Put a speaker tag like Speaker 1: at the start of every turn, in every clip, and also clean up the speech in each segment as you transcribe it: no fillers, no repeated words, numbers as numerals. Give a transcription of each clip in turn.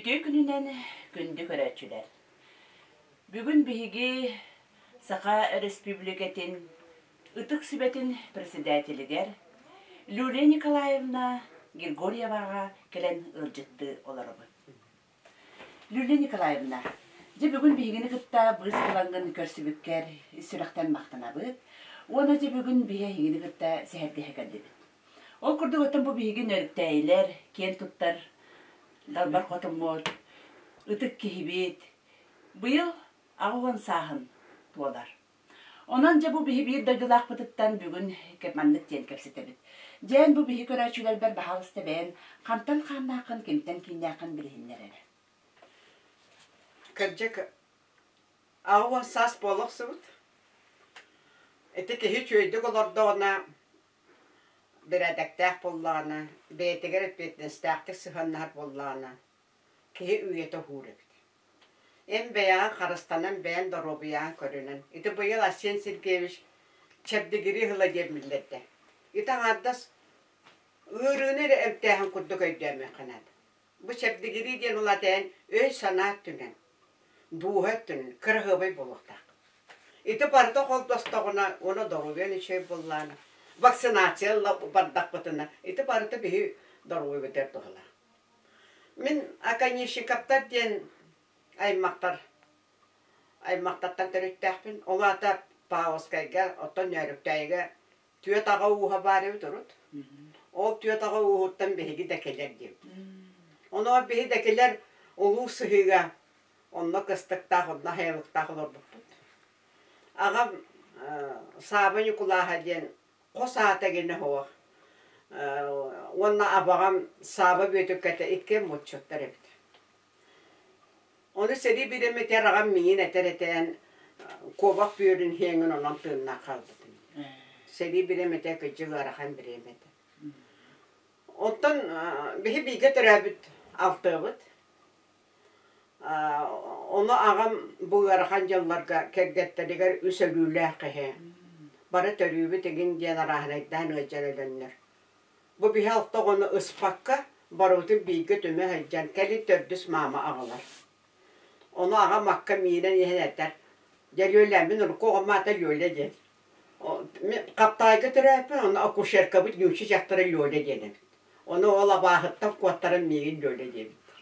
Speaker 1: Үтүө күнүнэн күндү көрөөччүлэр! Бүгүн биһиги Саха Өрөспүүбүлүкэтин Ытык Сүбэтин председателигэр Люлия Николаевна Григорьеваҕа кэлэн ыалдьыттыы олоробут. Люлия Николаевна, дьэ бүгүн биһигини кытта быыс ылаҥҥын көрсүбүккэр ис сүрэхтэн махтанабыт уонна дьэ бүгүн биһи эһигини кытта сэһэргэһэ кэллибит. Ол курдук оттон бу биһиги нөрүктээйилэр, киэн туттар далбар хотуммут, ытык киһибит быйыл 80 сааһын туолар. Онон дьэ бу биһи биир дойдулаахпытыттан бүгүн маннык диэн кэпсэтэбит. Дьээн бу биһи көрөөччүлэрбэр баһаалыста бэйэн хантан хааннааххын, кимтэн кииннээххин билиһиннэр эрэ.
Speaker 2: Кырдьык, 80 саас буола охсубут. Ити киһи үчүгэйдик олордоҕуна, бэрээдэктээх буоллаҕына, бэйэтигэр эппиэтинэстээхтик сыһыаннаһар буоллаҕына, киһи үйэтэ уһуур эбит. Эн бэйэҕин харыстанан, бэйэҥ доруобуйаҕын көрүнэн. Ити быйыл Арсен Сергеевич чэбдигирии ыла диэн биллэрдэ. Ити аҥаардас ыарыыны эрэ эмтээһин курдук өйдөөмүөххэ наада. Бу чэбдигирии диэн улаата эн өй-санаа өттүнэн, дууһа өттүнэн кыраһыабай буолуохтаах. Ити барыта холбостоҕуна уонна доруобуйан үчүгэй буоллаҕына, вакцинация бардахпытына, ити барыта биһи доруобуйабытыгар туһалаах. Мин Оконешниковтар диэн аймахтар аймахтартан төрүттээхпин. Ол аата Павловскайга, оттон Нөөрүктээйигэ түөрт аҕа ууһа баар эбит урут. Ол түөрт аҕа ууһуттан биһиги да кэлэр диэбит. Онон биһи да кэлэр улуу сыһыыга онно кыстыктаах, онно хайалыктаах олорбуппут. Аҕам Сааба Ньукулааһа диэн хос аата гинэ суох. Уонна абаҕам Сааба Бүөтүккэтэ иккиэн муоччуттар эбит. Ону сэрии бириэмэтигэр аҕам миигин этэр этээн куобах бүөрүн иһиэҥин онон тыыннаах хаалбытым. Сэрии бириэмэтэ кырдьык ыарахан бириэмэ этэ. Оттон биһи бииргэ төрөөбүт алтыабыт. Ону аҕам бу ыарахан дьылларга кэргэттэригэр үс өлүүлээх киһи. Бары төрүүбүт игин диэн арааһынайдаан ыалдьан өлөннөр. Бу биһи алта оҕону ыспакка, барыбытын бииргэ түмэ сылдьан, кэлин төрдүс маама аҕалар. Ону аҕам акка миинэн иһэн этэр, «Дьэ, Лүөлэ, мин урукку оҕом аата Лүөлэ диэн. Хаптаайга төрөөппүн, онно акушеркабыт ньуучча дьахтара Лёля диэн эбит. Ону ол абааһыттан куоттаран миигин Лёля диэбиттэр.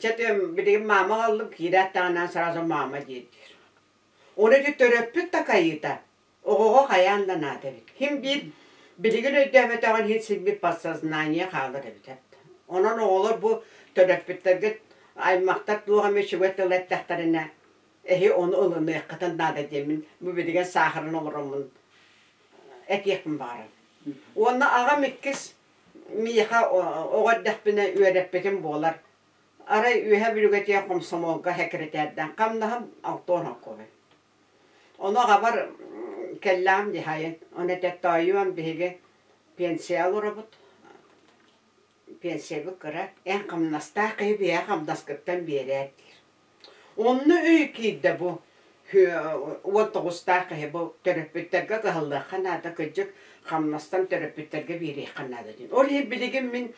Speaker 2: Чэ, билигин маама аҕаллым, киирээт даҕаны сразу маама диир диир. Ону ити төрөппүт такайыыта оҕоҕо хайаан да наада эбит. Ким биир билигин өйдөөбөтөҕүн иһин син биир подсознание хаалар эбит. Онон оҕолор бу төрөппүттэргит аймахтар туох эмэ үчүгэй тыл эттэхтэринэ эһи ону ылыныаххытын наада диэммин бу билигин саахаран олороммун этиэхпин баҕарабын. Уонна аҕам иккис миэхэ оҕо эрдэхпинэ үөрэппитим буолар. Арай Үөһэ Бүлүүгэ хомсомуолга сэкирэтээрдээн хамнаһым 60 холкуобай. Ону аҕабар кэллэҕим дьаһайын. Ону этэр тоойуом биһиги пенсия олоробут. Пенсиябыт кыра. Эн хамнастаах киһи биһиэхэ хамнаскыттан биэрээр диир. Онно өй киирдэ бу 19-таах киһи бу төрөппүттэргэ кыһаллыахха наада, кырдьык хамнастан төрөппүттэргэ биэриэххэ наада диэн. Ол иһин билигин мин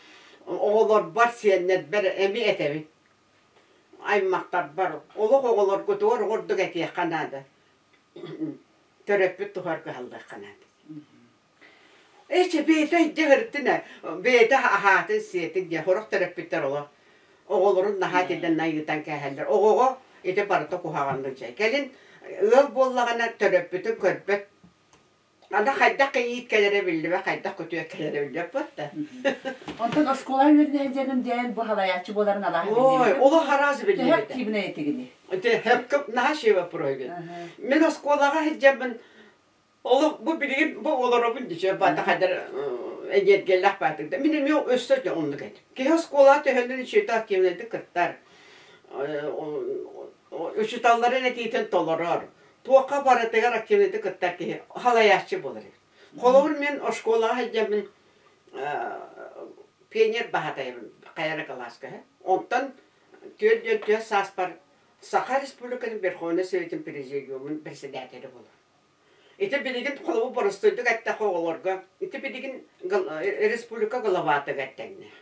Speaker 2: оҕолорбор, сиэннэрбэр эмиэ этэбин. Аймахтарбар олох оҕолоргутугар ордук этиэххэ наада. Төрөппүт туһугар кыһаллыахха наада. Эчи бэйэтэ илдьэ сырыттын ээ, бэйэтэ аһаатын сиэтин диэн сорох төрөппүттэр олох оҕолорун наһаа итиннэ ыытан кээһэллэр. Оҕоҕо ити барыта куһаҕаннык дьай. Кэлин ыал буоллаҕына төрөппүтүн көрбөт. Аны хайдах кийиит кэлэрэ биллибэт, хайдах күтүөт кэлэрэ биллибэт буолта.
Speaker 1: Онтон оскуола үөрэнэ сылдьарым диэн бу халайааччы буоларын алааһы
Speaker 2: Ой,
Speaker 1: биллибит.
Speaker 2: олох араас
Speaker 1: Төһө
Speaker 2: биллибитэ.
Speaker 1: активнай этигини?
Speaker 2: Ити хөпкө наһаа шева проһигин. Мин оскуолаҕа сылдьаммын Олох бу билигин бу олоробун дичэ бата хадar энергиялаах баатыгда. Мин эмиэ өссө да оннук этим. Киһи оскуолаҕа төһөнөн үчүгэй активнайдык кыттар. Учуталларын этиитин толорор. Туохха барытыгар активнайдык кыттар киһи халайааччы буолар эбит. Холобур мен оскуолаҕа сылдьаммын пионер баһаатайбын хайа эрэ кылааска. Онтон 44 сааспар Саха Республикатын Верховнай Советын Президиумун председателэ буолар. Ити билигин холобур боростуойдук эттэххэ оҕолорго ити билигин республика главатыгар тэҥнээх.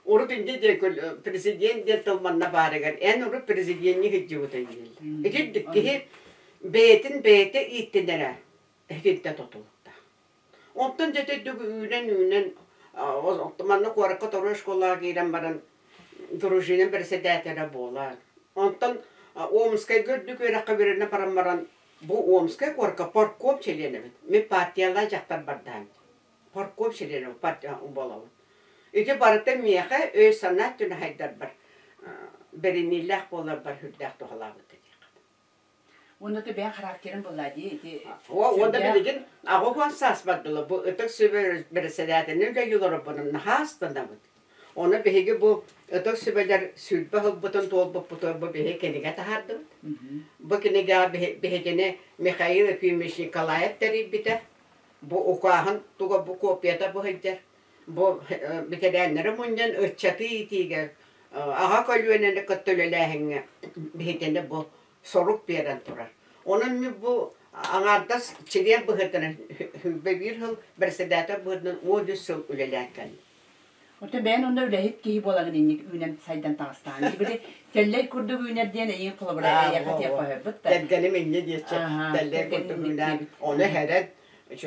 Speaker 2: Урут инде диэн президент диэн тыл манна баарыгар эн урут президенни сылдьыбытын дииллэр. Итирдик киһи бэйэтин бэйэтэ ииттинэрэ итинтэ тутулуктаах. Онтон дьэ итирдик үүнэн-үүнэн манна куоракка торуой школаҕа киирэн баран дружина председателэ буолан онтон Омскайга үрдүк үөрэххэ үөрэнэ баран баран бу Омскай куоракка парком чилиэнэбит. Мин партиялаах дьахтар бардаан. Парком чилиэнэ партия буолабын. Ити барыта миэхэ өй-санаа өттүнэн хайдарбар бэриниилээх буоларбар сүрдээх туһалаабыт диэххэ.
Speaker 1: Уонна то бэйэҥ характерын буолла дии ити
Speaker 2: Уонна билигин 80 сааспар дылы бу ытык сүбэ бэрэссэдээтэлин үлэлии наһаа астынабыт. Ону биһиги бу ытык сүбэлэр 20 сылбытын туолбуппутугар бу биһиги кинигэ таһаардыбыт. Бу кинигэҕэ биһигини Михаил Ефимович Николаев тэрийбитэ. Бу укааһын туга бу копията бу сылдьар. Бу бэтэрээннэри мунньан ыччаты иитиигэ аҕа көлүөнэни кытта үлэлээһиҥҥэ биһигини бу сорук биэрэн турар. Онон мин бу аҥаардас чилиэн быһыытынан 21 сыл председатель быһыытынан 13 сыл үлэлээн кэллим.
Speaker 1: Оттон бэйэн онно үлэһит киһи буолаҥын инник үүнэн сайдан таҕыстаҕын. Били тэллэй курдук үүнэр диэн эйиин холобура эйиэхэ тиэ хоһойбут да.
Speaker 2: Кэргэним инньэ диэччи тэллэй курдук үүнэн ону иһэрэн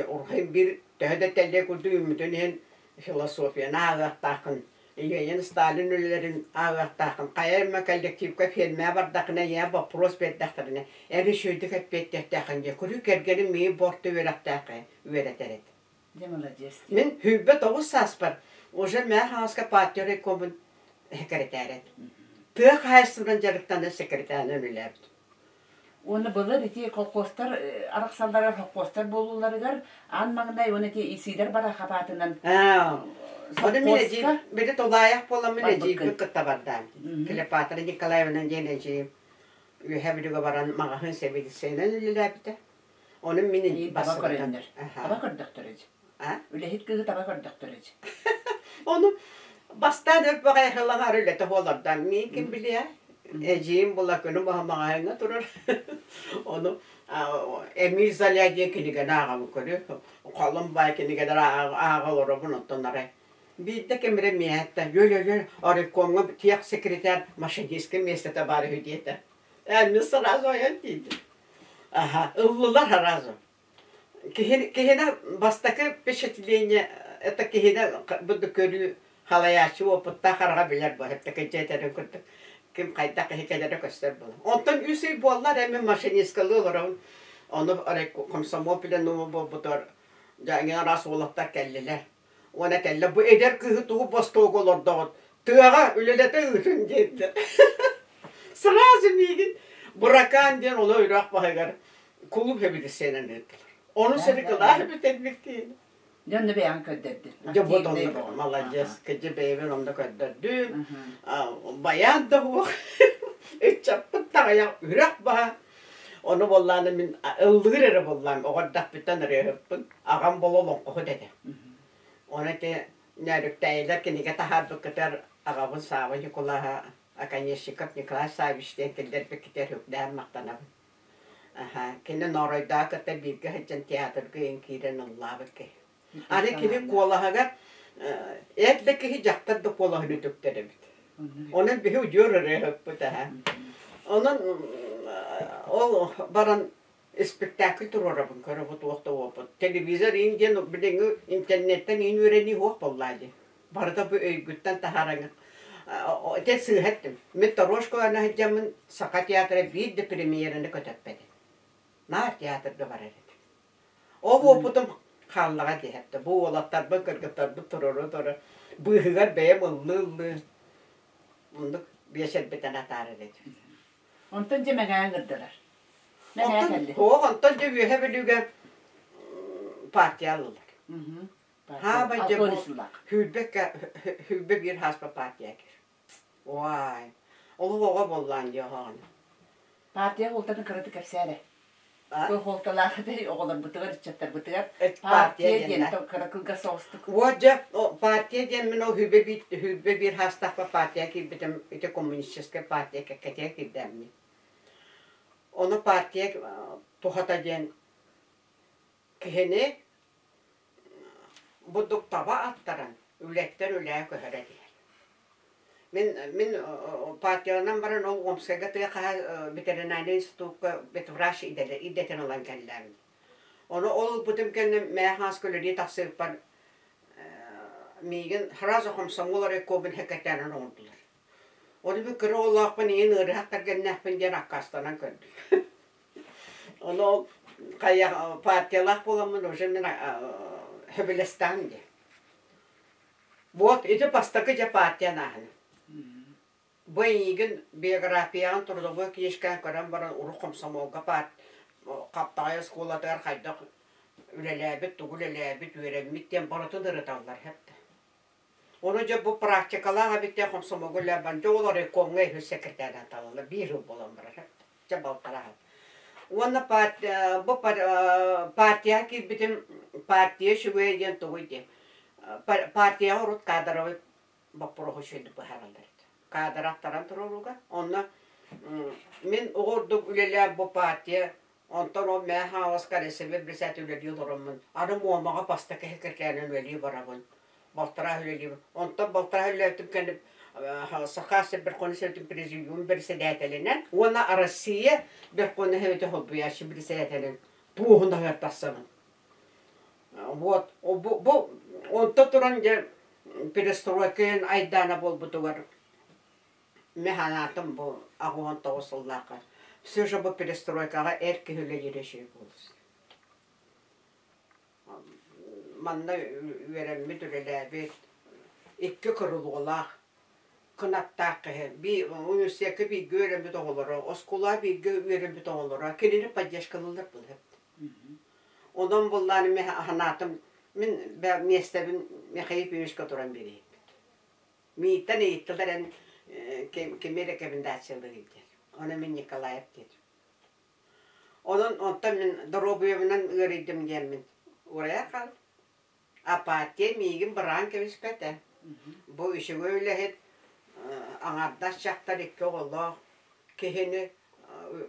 Speaker 2: урхай биир төһө да тэллэй курдук үүммүтүн иһин философияны ааҕыахтааххын Ленин, Сталин үлэлэрин ааҕыахтааххын хайа эмэ коллективка фирмэҕэ бардаххына ийэ боппуруос биэрдэхтэринэ эн үчүгэйдик эппиэттиэхтээххин диye көрүү кэргэним миигин бу орто үөрэхтээххэ үөрэтэр этэ.
Speaker 1: Дьэ молодец.
Speaker 2: Мин 29 сааспар уже мээ хаҥаска партия райкомун секретарь этим. Тыа хаһаайыстыбанан дьарыктанар секретарынан үлэлээбитим.
Speaker 1: Уонна былыр ити колхозтар арахсалларыгар холкуостар буолууларыгар аан маҥнай уонна ити Исидор Барахов аатынан
Speaker 2: Ону мин эдьиий били тулаайах буоламмын эдьиийбин кытта бардаан. Клеопатра Николаевна диэн эдьиийим Үөһээ Бүлүүгэ баран маҕаһыын сэбиэдиссэйинэн үлэлээбитэ. Ону мин
Speaker 1: Эйиин таба көрөннөр. Таба көрдөхтөр эдь. Үлэһит кыыһы таба көрдөхтөр эдь.
Speaker 2: Ону бастаан өр баҕайы сылаҥар үлэтэ буолардан миин ким билиэ эдьиийим була күнү быһа маҕаһыыҥҥа турар. Ону Эмиль Золя диэн кинигэни ааҕабын көрү. Холум баай кинигэлэр ааҕа олоробун оттон арай биирдэ ким эрэ миэхэ Лёля райкомҥа тех секретарь машинистка миэстэтэ баар үһү диэтэ. Ээ, сразу айан тиийдим. Аха, ыллылар сразу. Киһини бастакы впечатление это киһини буду көрүү халайааччы уопуттаах хараҕа билэр бу эптэ этэрин курдук ким хайдах киһи кэлэрэ көстөр буолар. Онтон үс ый буоллар эми машинисткалыы олоробун. Ону комсомол пленума буолбутугар дьэ араас уолаттар кэллилэр. Уонна кэллэ бу эдэр кыыһы тугу бостуога олордоҕут тыаҕа үлэлэтэ ыытын диэтилэр. Сразу миигин Буракан диэн оло үрэх баһыгар кулууп эбидиссэнэн ыыттылар. Ону сэрикылаах бүтэрбит
Speaker 1: Дьэ онно бэйэҕин көрдөрдүн.
Speaker 2: Дьэ вот онно молодец. Кыдьы бэйэбин онно көрдөрдүм. Баян да буох. Ыччаппыт таҕайах үрэх баһа. Ону буоллаана мин ыллыыр эрэ буоллаам оҕордахпыттан ырыаһыппын. Аҕам боло олоҥхоһут этэ. Ону ити Нөөрүктээйилэр кинигэ таһаарбыккытыгар аҕабын Сааба Ньукулааһа Оконешников Николай Саввич диэн киллэрбиккитигэр үрдээн махтанабын. Аха, кини Нооройдоох кытта бииргэ сылдьан театрга иҥ киирэн ыллаабыт киһи. Аны кини куолаһыгар эр да киһи дьахтар да куолаһын үтүктэр эбит. Онон биһи удьуор ырыаһыппыт аһа. Онон ол баран спектакль туруорабын көрөбүт туох да уопут. Телевизор иин диэн билиҥҥи интернеттэн иин үөрэнии суох буоллаа дии. Барыта бу өйгүттэн таһаараҥҥын ити сыыһа эттим. Мин Торошколаны сылдьаммын Саха театра биир да премьераны көтөппөтүм. Наар театрга барар этим. Ол уопутум хааллаҕа диэхтэ. Бу уолаттарбын, кыргыттарбын туруору-туруору быыһыгар бэйэм ыллыы-ыллыы оннук биэсэрбитин атаарар этим.
Speaker 1: Онтон дьэ мэҥээн ыҥырдылар.
Speaker 2: Онтон, суох, онтон дьэ Үөһэ Бүлүүгэ партия ыллылар. Хаабай дьэ бу 21 хааспа партия кир. Уай, олох оҕо буоллаан дии оһоҕону.
Speaker 1: Партия суолтатын кыратык кэпсээ эрэ. Туох суолталаах этэй оҕолорбутугар, ыччаттарбытыгар партия диэн кыра кылгас соҕустук.
Speaker 2: Уо дьэ, партия диэн мин ол 21 хаастаахпар партия киирбитим, ити коммунистическай партия кэккэтигэр киирдээммин. Ону партия туһата диэн киһини бурдук таба аттаран үлэттэн үлээ көһөрө диэн. Мин мин партияланан баран ол Омскайга тыа хаһа ветеринарнай институкка ветврач идэтин ылан кэллэм. Ону ол ылбытым кэннэ мээ хаас көлөлүү тахсыыппар миигин сразу хомсомуол райкомун секретарынан оҥордулар. Ону мин кыра оҕолоохпун иин ыарыһах кэргэннээхпин диэн аккаастанан көрдүм. Ону ол хайа партиялаах буоламмын уже мин сөбүлэстэҕим дии. Вот ити бастакы дьэ партия анааһына. Бу эйигин биографияҕын трудовой книжкаҕын көрөн баран урут хомсомуолга парт Хаптаҕай оскуолатыгар хайдах үлэлээбит, тугу үлэлээбит, үөрэммит диэн барытын ырыталлар хэптэ. Ону дьэ бу практикалаах эбит диэн хомсомуолга үлэлээн дьэ ол райкомҥа үһүс секретарынан талаллар биир сыл буолан барар хэптэ. Чэ балтараа сыл. Уонна бу партияҕа киирбитим партия үчүгэйэ диэн тугуй диэн. Партияҕа урут кадровый боппуруоһу үчүгэйдик быһаараллар этэ. Кадры аттаран туруорууга. Онно мин оҕо ордук үлэлээн бу партия онтон ол мээ хаҥаласка РСВ председатель үлэлии олороммун аны Муомаҕа бастакы секретарынан үлэлии барабын. Балтараа үлэлиибин. Онтон балтараа үлэлээбитим кэннэ Саха сир Верховный Советын президиумун председателинэн уонна Россия Верховный Советын холбуйааччы председателин туоһунаһыгар тахсабын. Вот бу, бу онто туран дьэ перестройка айдаана буолбутугар мин санаатым бу 89 сыллаахха все же бу перестройкаҕа эр киһи үлэлиирэ үчүгэй буолуо. Манна үөрэммит, үлэлээбит икки кырылуолаах кынаттаах киһи университекка бииргэ үөрэммит оҕолоро, оскуолаҕа бииргэ үөрэммит оҕолоро кинини поддержкалыыллар буолуо. Онон буллаан мин санаатым мин миэстэбин Михаил Ефимовичка туран биэриэхпит. Мииттэн ыйыттылар эн кими рекомендациялыыр диэн. Ону мин Николаев диэтим. Онон онтон мин доруобуйабынан ыарыйдым диэммин уурайа хааллым. Апатия миигин быраҕан кэбиспэтэ. Бу үчүгэй үлэһит аҥаардас дьахтар икки оҕолоох киһини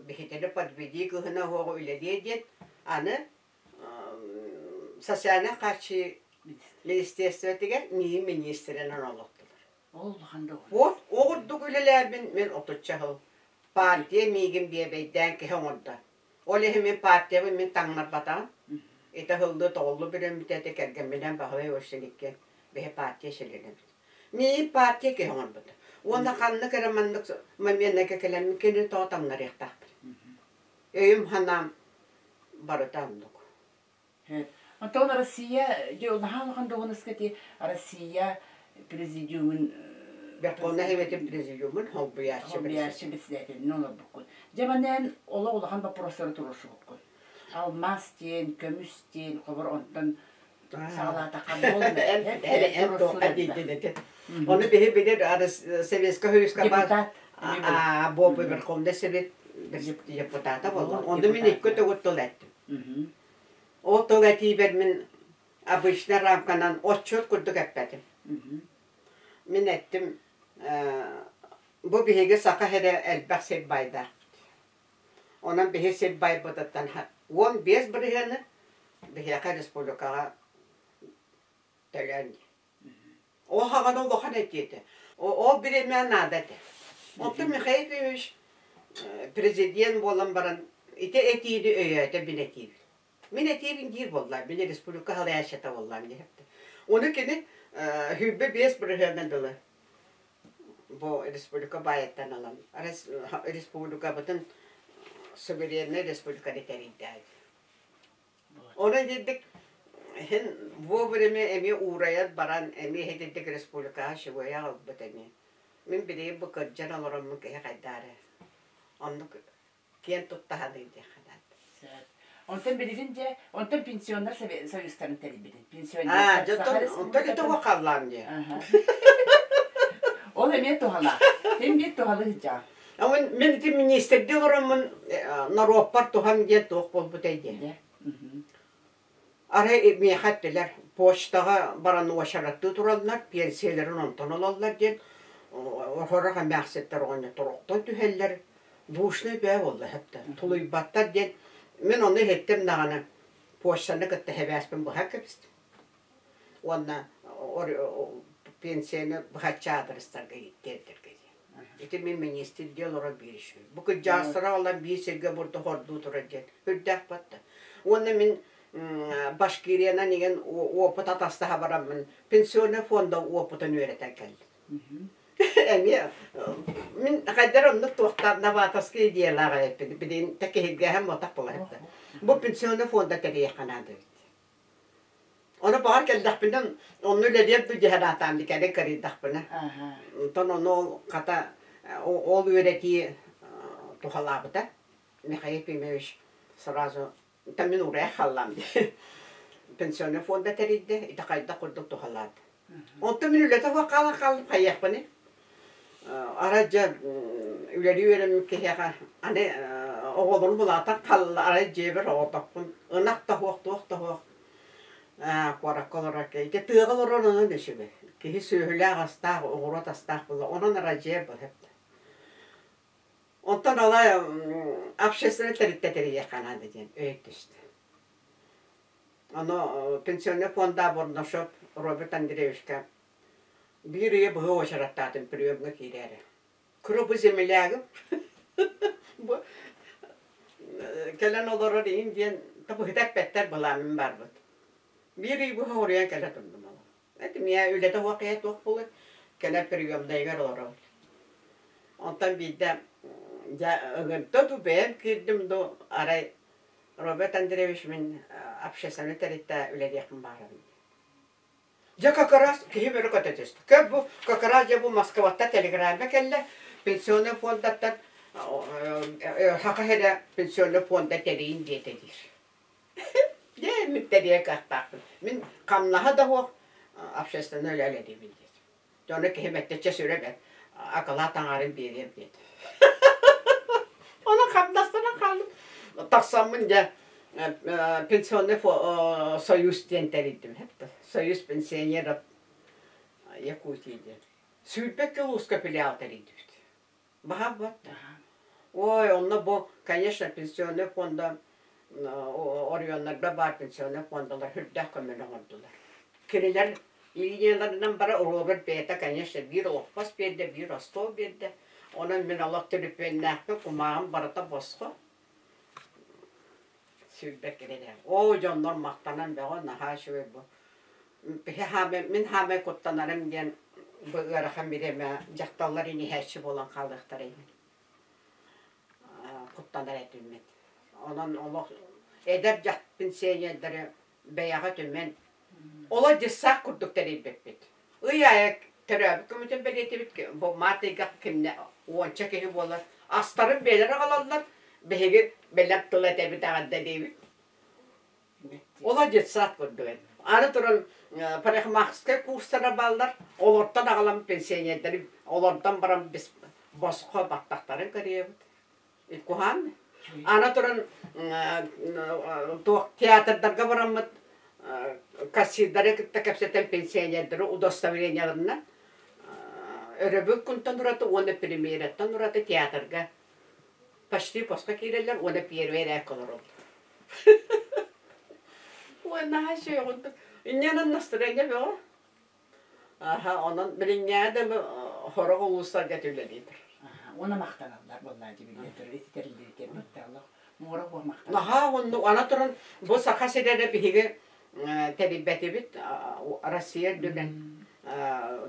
Speaker 2: биһитини подведи кыһына уоҕу үлэлиэ диэн аны социальнай хааччыйыы министерствотыгар миигин миниистиринэн олохтулар.
Speaker 1: Ол улахан да
Speaker 2: Вот оҕурдук үлэлээбин мин отучча сыл. Партия миигин биэбэйдээн киһи оҥордо. Ол иһин мин партиябын мин таҥнарбатаҕым. Ити ыһыллыы тоҕуллуу бүрүөммүтэ этэ кэргэмминэн Баһылай Иванович биһи партия чилиэнэбит. Миигин партия киһи оҥорбута. Уонна ханнык эрэ маннык моментка кэлэммин кинини тоҕо таҥнарыахтаахпын. Өйүм-санаам барыта оннук.
Speaker 1: Онтон Россия дьэ наһаа улахан дуоһунаска ити Россия президиумун
Speaker 2: Верховнай Советын президиумун холбуйааччы
Speaker 1: холбуйааччы председателинэн олорбуккун. Дьэ манан олох улахан боппуруостары туруорсубуккун. Алмаас диэн, көмүс диэн, хобор онтон саҕалаатахха
Speaker 2: Ону биһи билэр Советскай Союзка бу Верховный Совет депутата буолла. Онно мин икки төгүл тыл эттим. Ол тыл этиибэр мин обычно рамканан отчет курдук эппэтим. Мин эттим, бу биһиги саха сирэ элбэх сир баайдаахпыт. Онон биһи сир байбытыттан 15 бырыһыаны биһиэхэ республикаҕа төлөөн диэн. Ол хаҕана улахан этии этэ. Ол бириэмэ наада этэ. Оттон Михаил Ефимович президент буолан баран ити этиини өйөөтө мин этиибин. Мин этиибин диир буолла, мин республика салайааччыта буоллаам диэхтэ. Ону кини 25 бырыһыанна дылы бу республика баайыттан ылан республикабытын сувереннай республиканы тэрийдэ. Онон итинник иһин вовремя эмиэ уурайан баран эмиэ итинник республикаҕа чугуйа аҕалбыт эмиэ. Мин билигин бу кырдьан олороммун киһи хайдаары оннук киэн тутта саныыр диэххэ наада.
Speaker 1: Сөп. Онтон билигин дьэ, онтон пенсионнар союзтарын тэрийбитин.
Speaker 2: Аа,
Speaker 1: Пенсионердар
Speaker 2: дьэ
Speaker 1: Саха
Speaker 2: онтон онтон ити
Speaker 1: Республикатын
Speaker 2: халлаан дии.
Speaker 1: Аха. Ол эмиэ туһалаах. Син биир туһалыы сылдьаҕын.
Speaker 2: Мин ити миниистирдии олороммун норуоппар туһам диэн туох буолбутай диэн.
Speaker 1: Дьэ.
Speaker 2: Арай миэхэ эттилэр, почтаҕа баран уочараттыы тураллар, пенсияларын онтон ылаллар диэн, сорох эмээхситтэр оҕонньоттор охтон түһэллэр, душный бээ буолла сөптө, тулуйбаттар диэн мин ону иһиттим даҕаны, почтаны кытта сибээспин быһа кэбистим. Уонна Пенсияны быһаччы аадырыстарга тиэрдэргэ диэн. Ити мин министр дии олорор биир үчүгэй. Бу кырдьаҕастара олор биир сиргэ бурду хордуу турар диэн үрдээх батта. Уонна мин Башкириянан игэн опыт атастаһа бараммын пенсионный фонда опытын үөрэтэн кэллим. Эмиэ мин хайдар оннук туохтаах новаторскай идеялаах эппин билигин тэкиһиргээһэн мотах буолар. Бу пенсионный фонда тэрийиэххэ наада эбит. Ону баҕар кэллэхпинэ онно үлэлиэм дуу дии санаатаам дии кэлин кырыйдахпына. Онтон ону ол хата ол үөрэтии туһалаабыта. Михаил Ефимович сразу «Та мин уурайа халлаам» дии. Пенсионный фонда тэрийдэ, ити хайдах курдук туһалаата. Онтон мин үлэтэ суох хаалан хааллым хайыахпыный? Арай дьэ үлэлии үөрэммит киһиэхэ аны оҕолорум улаатан хаалла, арай дьиэбэр оҕотохпун, ынах да суох, туох да суох куоракка олорор киһи. Ити тыаҕа олорор онон үчүгэй. Киһи сүөһүлээх астаах, оҕуруот астаах буолла, онон арай дьиэ быһыт. Онтон ала общественнай тэрилтэ тэрийиэххэ наада диэн өй түстэ. Ону пенсионный фонда Бурнашов Роберт Андреевичка биир ыйы быһа уочараттаатым приемҥа киирээри. Кыра бу землягым бу кэлэн олорор иһин диэн табыһыта эппэттэр былааммын барбыт. Биир ый быһа уруйан кэлэ турдум ол. Это миэ үлэтэ суох киһи туох буолуой? Кэлэр приемнайыгар олоробут. Онтон биирдэ дьэ ыҥырда дуу, бэйэм киирдим дуу, арай Роберт Андреевич мин общественнай тэрилтэ үлэлиэхпин баҕарабын. Дьэ как раз киһи бөрө көтө түстэ. Көр бу как раз дьэ бу Москваттан телеграмма кэллэ. Пенсионный фондаттан Саха сирэ пенсионный фонда тэрийин диэтэ диир. Дьэ мин тэрийэр кыахтаахпын. Мин хамнаһа да суох общественнай үлэ үлэлиибин диэтим. Дьону киһи мэттиччэ сүрэ бэрт, акылаат аҥаарын биэриэм диэтэ. Онон хамнастанан хааллым. Тахсаммын дьэ пенсионный союз диэн тэрийдим. Союз пенсионеров Якутии диэн. 22 улууска филиал тэрийдибит. Баһаам буотта. Ой, онно бу, конечно, пенсионный фонда оройуоннарга баар пенсионный фондалар сүрдээх көмөнү оҥордулар. Кинилэр линияларынан бара Роберт бэйэтэ, конечно, биир олоппос биэрдэ, биир остуол биэрдэ. Онон мин олох төлөпүөннээхпин, кумааҕым барыта босхо. Сүүрбэт кирилээх. Оо, дьоннор махтанан бөҕө, наһаа үчүгэй бу. Мин хаамай куттанарым диэн бу ыарахан бириэмэ дьахталлар иниһээччи буолан хаалыахтара иһин куттанар этиммит. Онон олох эдэр пенсионердары бэйэҕэ түмэн олор дьыссаах курдук тэрийбиппит. Ый аайы төрөөбүт көмөтүн бэлиэтибит бу маат ыйга кимнэ уонча киһи буолар. Астарын бэйэлэрэ аҕалаллар, биһиги бэлэм тыл этэбит эҕэрдэ диибит. Олор детсад курдук эт. Аны туран парикмахерскай курстара бааллар, олортон аҕалан пенсионердары олордон баран босхо баттахтарын көрүөбүт. Куһаан. Аны туран туох театрдарга бараммыт кассирдары кытта кэпсэтэн пенсионердары удостоверениеларынан өрөбүл күнтэн ураты уонна премьераттан ураты театрга почти босхо киирэллэр уонна первый эрээккэ олороллор. Ой, наһаа үчүгэй Инньэнэн настроение бөҕө. Аха, онон билиҥҥээҕи да сорох улуустарга үлэлиир.
Speaker 1: Уонна махтаналлар буоллаа дии ити тэриллибитигэр махтаналлар. Муора буо махтаналлар.
Speaker 2: Наһаа оннук ана туран бу Саха сирэ биһиги тэрийбэтибит Россия үрдүнэн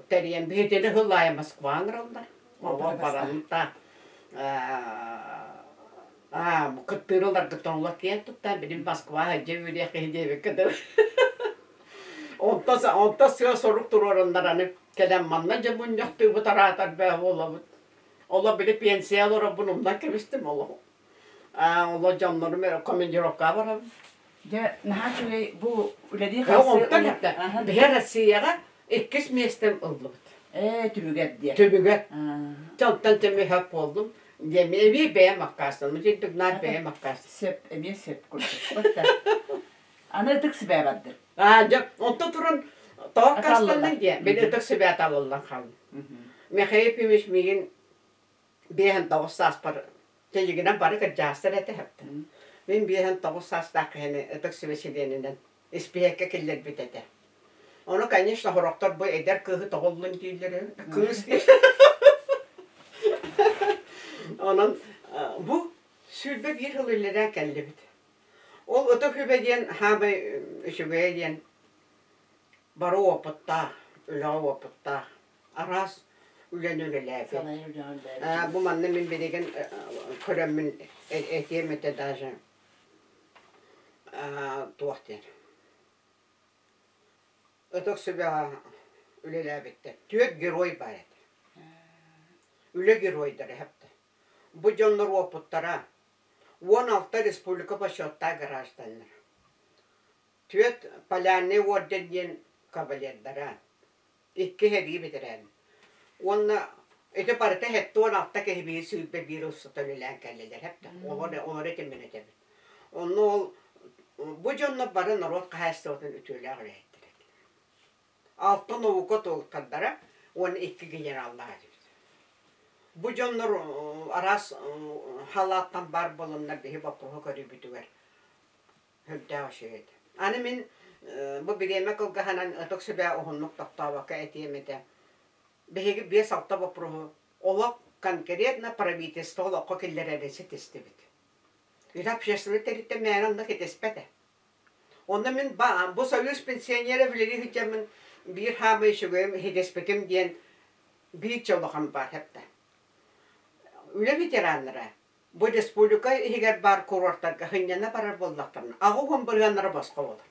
Speaker 2: тэрийэн биһигини сыллаайы Москваҕа ыҥыраллар. Оҕо барамта кыттыырыларгыттан олох киэн туттан билим Москва дьэ үөрэх киһи диэбиккэ дылы. Онто онто сыа сорук туруораннар аны кэлэн манна дьэ мунньахтыыбыт араатар бээ буолабыт. Оло били пенсия олоробун умнан кэбистим олох. Оло дьоннорум эрэ командировкаҕа барабын.
Speaker 1: Дьэ, наһаа үчүгэй бу үлэлии
Speaker 2: Онтон биһи Россияҕа иккис миэстэм ыллыбыт.
Speaker 1: Ээ, түмүгэр диэн.
Speaker 2: Түмүгэр. Онтон түмүһэк буоллум. Диэми эмиэ бэйэм аккаастаным. Итинтик наар бэйэм аккаастаным.
Speaker 1: Сөп, эмиэ сөп курдук. Аны ытык сүбэ бардыр.
Speaker 2: Аа, дьэ, онто туран тоҕо аккаастанныҥ диэн. Били ытык сүбэ талыллан хааллым. Михаил Ефимович миигин 59 сааспар тэлигинэн бары кырдьаҕастар этэ эһэптэн. Мин 59 саастаах киһини ытык сүбэ чилиэнинэн испииһэккэ киллэрбит этэ. Ону, конечно, сорохтор бу эдэр кыыһы тоҕуллун дииллэр кыыс Онон бу 21 сыл үлэлээн кэллибит. Ол ытык үбэ диэн хаамай үчүгэйэ диэн бары уопуттаах, үлэҕэ уопуттаах, араас үлэни үлэлээбит. Бу манна мин билигин көрөммүн этиэм этэ даже туох диэн Ытык сүбэҕэ үлэлээбиттэр. Түөрт герой баар этэ. Үлэ геройдара эһэптэ. Бу дьоннор уопуттара 16 республика бочуоттаах гражданнара. Түөрт Полярный орден диэн кавалердара. Икки сэрии бэтэрээн. Уонна ити барыта 76 киһи биир 21 устата үлэлээн кэллилэр эптэ. Олор, олор этиммин этэбин. Онно ол бу дьоннор бары норуот хаһаайыстыбатын үтүөлээх үлэһиттэрэ этилэр. Алта наука толкардара уонна икки генераллаах этибит. Бу дьоннор араас халааттан баар буоланнар биһи боппуруоһу көрүүбүтүгэр Үрдээх үчүгэй этэ. Аны мин бу бириэмэ кылгаһынан ытык сүбэ уһуннук тохтообокко этиэм этэ. Биһиги биэс-алта боппуруоһу олох конкретно правительство олоххо киллэрэри ситистибит. Ити общественнай тэрилтэ мээнэ онно кэтэспэтэ. Онно мин бу союз пенсионера үлэлии сылдьаммын биир хаамай үчүгэйим иһитэспитим диэн биир чолохон баар эптэ. Үлэ ветераннара Бу республика иһигэр баар курортарга сынньана барар буоллахтарына, 80 бырыһыаннара босхо буолар.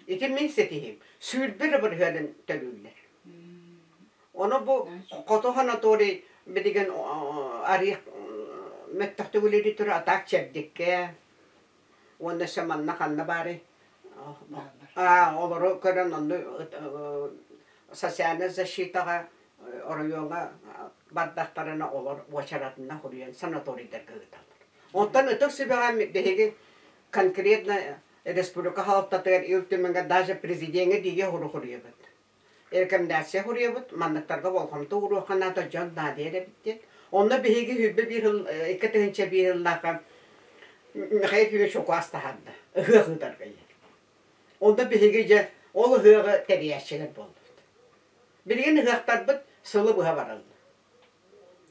Speaker 2: Ити мин ситиһиим. 20 эрэ бырыһыанын төлүүллэр. Ону бу Хоту санаторий билигин арыйах мөттөхтүк үлэлии турар, а так чэбдиккэ уонна өссө манна ханна баарый? Олору көрөн онно социальнай защитаҕа оройуоҥҥа бардахтарына олор уочаратынан хуруйан санаторийдарга ыыталлар. Онтон ытык сүбэҕэ биһиги конкретно республика салалтатыгар Ил Түмэҥҥэ даже президеҥҥэ тиийэ хуруйабыт. Рекомендация хуруйабыт, манныктарга болҕомто ууруохха наада, дьон наадыйар эбит диэн. Онно биһиги 21 сыл, 2001 сыллаахха Михаил Ефимович указ таһаарда, ыһыах ыытарга диэн. Онно биһиги дьэ ол ыһыаҕы тэрийээччилэр буоллубут. Билигин ыһыахтарбыт сылы быһа бараллар.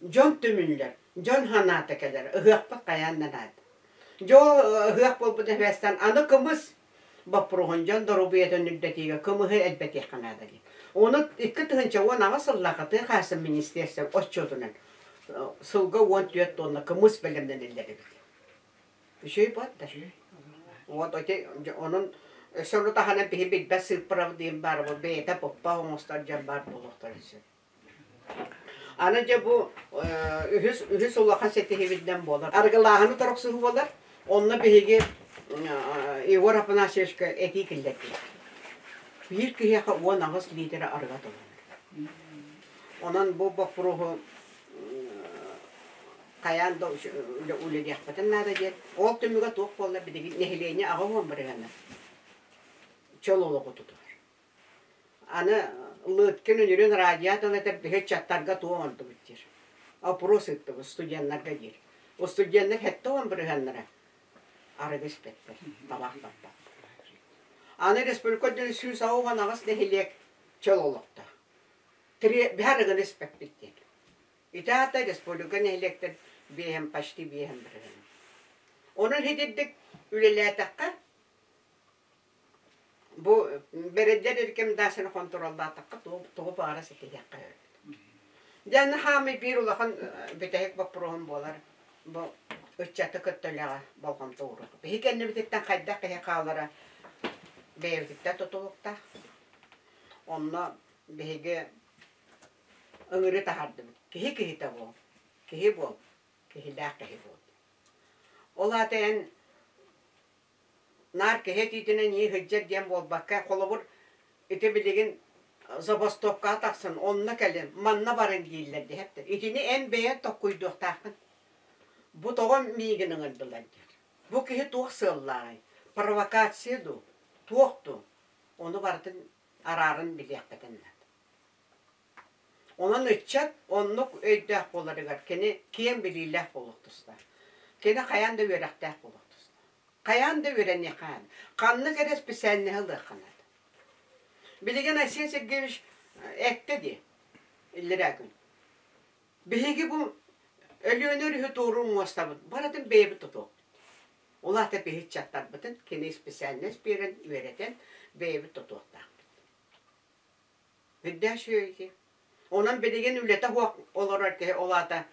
Speaker 2: Дьон түмүллэр, дьон санаата кэлэр, ыһыахпыт хайаан да наада. Дьэ ол ыһыах буолбут эбээстэн аны кымыс боппуруоһун дьон доруобуйатын үрдэтиигэ кымыһы элбэтиэххэ наада диэн. Ону 2018 сыллаахха тыа хаһаайыстыбатын министиэристибэ отчуотунан сылга 14 тонна кымыс бэлэмнэниллэр эбит. Үчүгэй буолла. Вот ити онон өссө ону таһынан биһи билбэт сыыппарабыт диэн баар бу бэйэтэ поппа оҥостор дьон баар буолуохтарын сөп. Аны дьэ бу үһүс үһүс улахан ситиһибитинэн буолар. Арыгылааһыны торохсуһуу буолар. Онно биһиги Егор Афанасьевичка этии киллэрдибит. Биир киһиэхэ 18 лиитэрэ арыгы атылланар. Онон бу боппуруоһу хайаан да үлэлиэхпитин наада диэн. Ол түмүгэ туох буолла билигин нэһилиэнньэ 80 бырыһыана чөл олоҕу тутуһар. Аны Лыткин үнүрүн радио тыл этэр биһи ыччаттарга туох оҥордубут диир. Опрос ыыттыбыт студеннарга диир. Студеннар 70 бырыһыаннара арыгы испэттэр, табаах тарпаттар. Аны республика үрдүнэн 188 нэһилиэк чөл олохтоох. Биһи арыгыны испэппит диэн. Ити аата республика нэһилиэктэр биэһэн почти биэһэн бырыһыан. Онон итирдик үлэлээтэххэ бу бэрэдэр рекомендацияны хонтуруоллаатахха тугу баҕара ситиһиэххэ сөп. Дьэ аны хаамый биир улахан бүтэһик боппуруоһум буолар бу ыччаты кытта үлэҕэ болҕомто ууруох. Биһи кэннибититтэн хайдах киһи хаалара бэйэбититтэн тутулуктаах. Онно биһиги ыҥырыы таһаардыбыт. Киһи киһитэ буол, киһи буол, киһилээх киһи буол. Ол аата эн наар киһи этиитинэн ии сылдьар диэн буолбакка, холобур, ити билигин забастовкаҕа тахсан онно кэлин, манна барыҥ дииллэр диэхтэр. Итини эн бэйэҥ толкуйдуохтааххын. Бу тоҕо миигин ыҥырдылар диэн. Бу киһи туох сыаллааҕый? Провокация дуу? Туох дуу? Ону барытын арааран билиэххитин наада. Онон ыччат оннук өйдөөх буоларыгар кини киэҥ билиилээх буолуох тустаах. Кини хайаан да үөрэхтээх буолуох тустаах. Хайаан да үөрэниэххэ наада. Ханнык эрэ специальноһы ылыахха наада. Билигин Айсен Сергеевич эттэ дии, иллэрээ күн. Биһиги бу Өлүөнэ өрүһү туоруур муостабыт барытын бэйэбит тутуохпут. Ол аата биһи ыччаттарбытын кини специальность биэрэн үөрэтэн бэйэбит тутуохтаахпыт. Үрдээх үчүгэй Онон билигин үлэтэ суох олорор киһи ол аата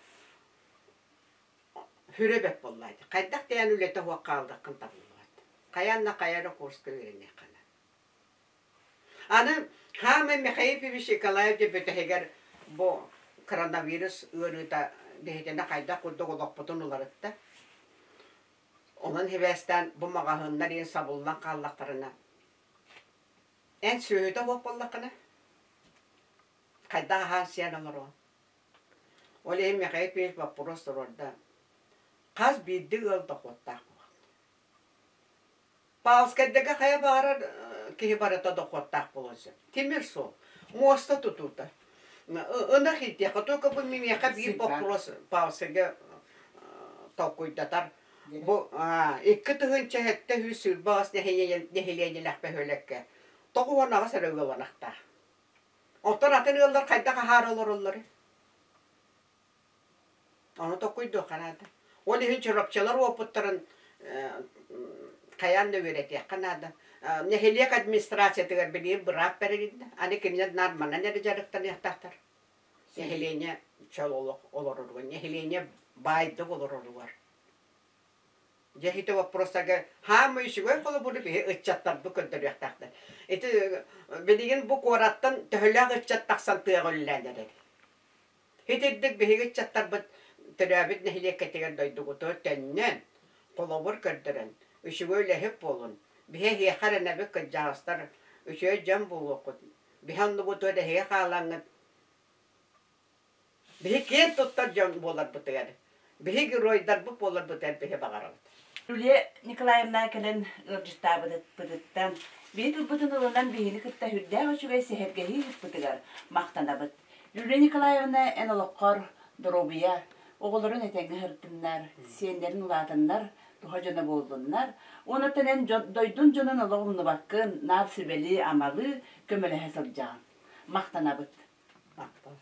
Speaker 2: сүрэ бэрт буолла дии. Хайдах дээн үлэтэ суох хаалдаххын табыллыбат. Хайаан да хайа эрэ курска үөрэниэххэ наада. Аны хаамай Михаил Ефимович Николаев дьэ бүтэһигэр бу коронавирус ыарыыта биһигини хайдах курдук олохпутун уларытта. Онон сибээстээн бу маҕаһыыннар иһин сабыллан хааллахтарына эн сүөһүтэ суох буоллаххына хайдах аһаан сиэн олоруоҥ? Ол иһин Михаил Ефимович боппуруос туруорда. Хас биирдии ыал дохуоттаах буолуохтаах. Павловскайдарга хайа баҕарар киһи барыта дохуоттаах буолуон сөп. Тимир суол, муоста тутуута. Ынах иитиэххэ, только бу миэхэ биир боппуруос Павловскайга толкуйдатар. Бу 2728 нэһилиэнньэлээх бөһүөлэккэ 98 эрэ ыал ынахтаах. Оттон атын ыаллар хайдах аһаары олороллорүй? Ону толкуйдуохха наада. Ол иһин чурапчылар уопуттарын хайаан да үөрэтиэххэ наада. Нэһилиэк администрациятыгар билигин быраап бэрилиннэ. Аны кинилэр наар манан эрэ дьарыктаныахтаахтар. Нэһилиэнньэ чөл олох олороругар, нэһилиэнньэ баайдык олороругар. Дьэ ити вопростарга хаамай үчүгэй холобуру биһи ыччаттарбыт көрдөрүөхтээхтэр. Ити билигин бу куораттан төһөлөөх ыччат тахсан тыаҕа үлэлээн эрэр. Итирдик биһиги ыччаттарбыт төрөөбүт нэһилиэккэтигэр дойдугутугар төннөн, холобур көрдөрөн, үчүгэй үлэһит буолун, биһи эһиэхэ эрэнэбит кырдьаҕастар үчүгэй дьон буолуоххут, биһи оннубутугар эһиги хаалаҥҥыт Биһи киэн туттар дьон буоларбытыгар, биһи геройдарбыт буоларбытыгар биһи баҕарабыт.
Speaker 1: Юлия Николаевна кэлэн ыалдьыттаабытыттан, биһи тылбытын ылынан биһини кытта сүрдээх үчүгэй сэһэргэһии ыыппытыгар махтанабыт. Юлия Николаевна эн олоххор доруобуйа, оҕолорун этэҥҥэ сырыттыннар, сиэннэрин улаатыннар, туһа дьоно буоллуннар. Уонуттан эн дойдун дьонун олох умнубаккын, наар сүбэлии-амалыы, көмөлөһө сылдьаҕын. Махтанабыт.
Speaker 2: Махтал.